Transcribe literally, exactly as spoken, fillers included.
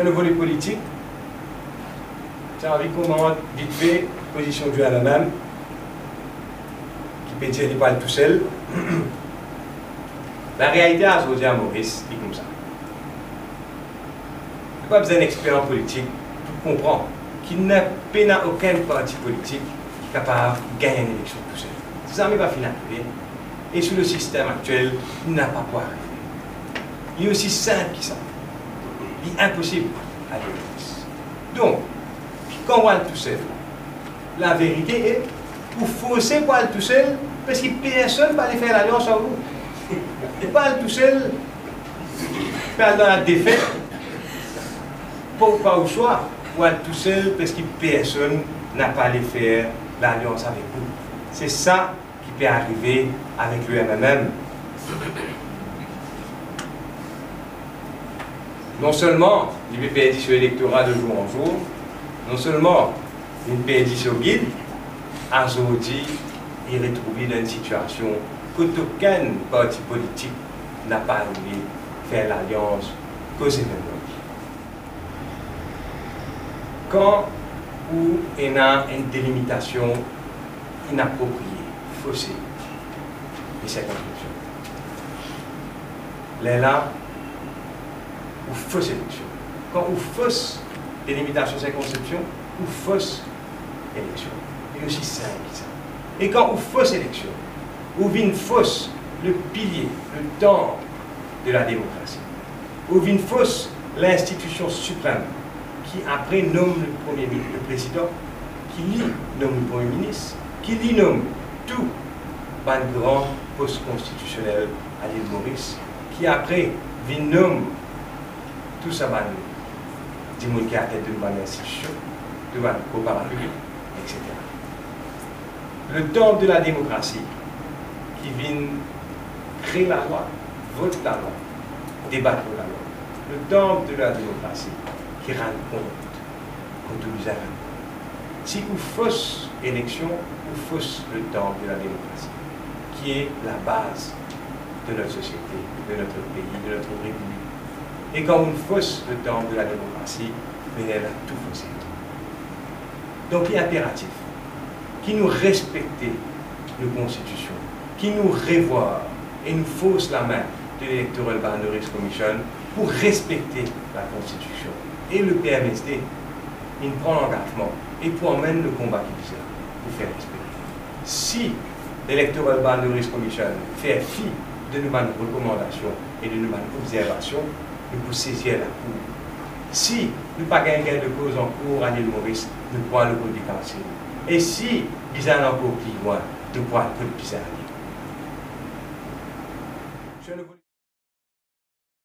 Levole politik, ti anvi komant vitfe pozision dimoun lamem, ki pe dir li pou al tousel. Larealite azordi a Moris, li koumsa. Li pa bizin exper an politik pou konpran ki na, pena okenn parti politik ki kapav gagn enn eleksion tousel. Zame pa finn arive. E sou le sistem aktiel, li napa pou arive. Li osi sinp ki sa. Li inposib a Moris. Donk, kan ou al tousel, laverite e, ou forse pou al tousel, parski personn pa le fer lalians ar ou. Ou pa al tousel, pe al dan ladefet, pou pa ou swa, ou al tousel, parski personn napa le fer lalians avek ou. Se sa ki pe arive avek le M M M. Non selman li pe perdi so elektora de zour an zour, non selman li perdi so gid, azordi li retrouv li dan enn sitiasion kot okenn parti politik napa le fer lalians koz enn lot. Kan ou ena enn delimitasion inaproprie, fose, de sirkonskripsion, lerla ou fos eleksion. Kan ou fos delimitasion sirkonskripsion, ou fos eleksion. Li osi sinp ki sa. E kan ou fos eleksion, ou vinn fos le pilie, le tanp de lademokrasi. Ou vinn fos linstitision siprem ki apre nom le premie mi-, le prezidan, ki li nom le premie minis, ki li nom tou bann gran pos konstitisionel a Lil Moris, ki apre vinn nom tou sa bann dimoun ki atet de bann institision, de bann koparat, etsetera. Le tanp de lademokrasi ki vinn kre lalwa, vot lalwa, debat lor lalwa. Le tanp de lademokrasi ki rann kont kot ou bizin rann kont. Si ou fos eleksion, ou fos le tanp de lademokrasi, ki e labaz de not sosiete, de not pei, de not repiblik. E kan ou fos le tanp de lademokrasi, be lerla tou fose. Donk, li inperatif ki nou respekte nou konstitision, ki nou revwar e nou fors lame de l'Electoral Boundaries Commission pou respekte lakonstitision. E le P M S D, li pran langazman e pou anmenn le konba ki bizin pou fer respekte. Si l'Electoral Boundaries Commission fer fi de nou bann rekomandasion e de nou bann obzervasion, nou pou sezir lakour. Si nou pa gagn gin de koz an kour a Lil Moris, nou pou al kot Council. E si bizin al ankor pli lwin, nou pou al kot bizin ale.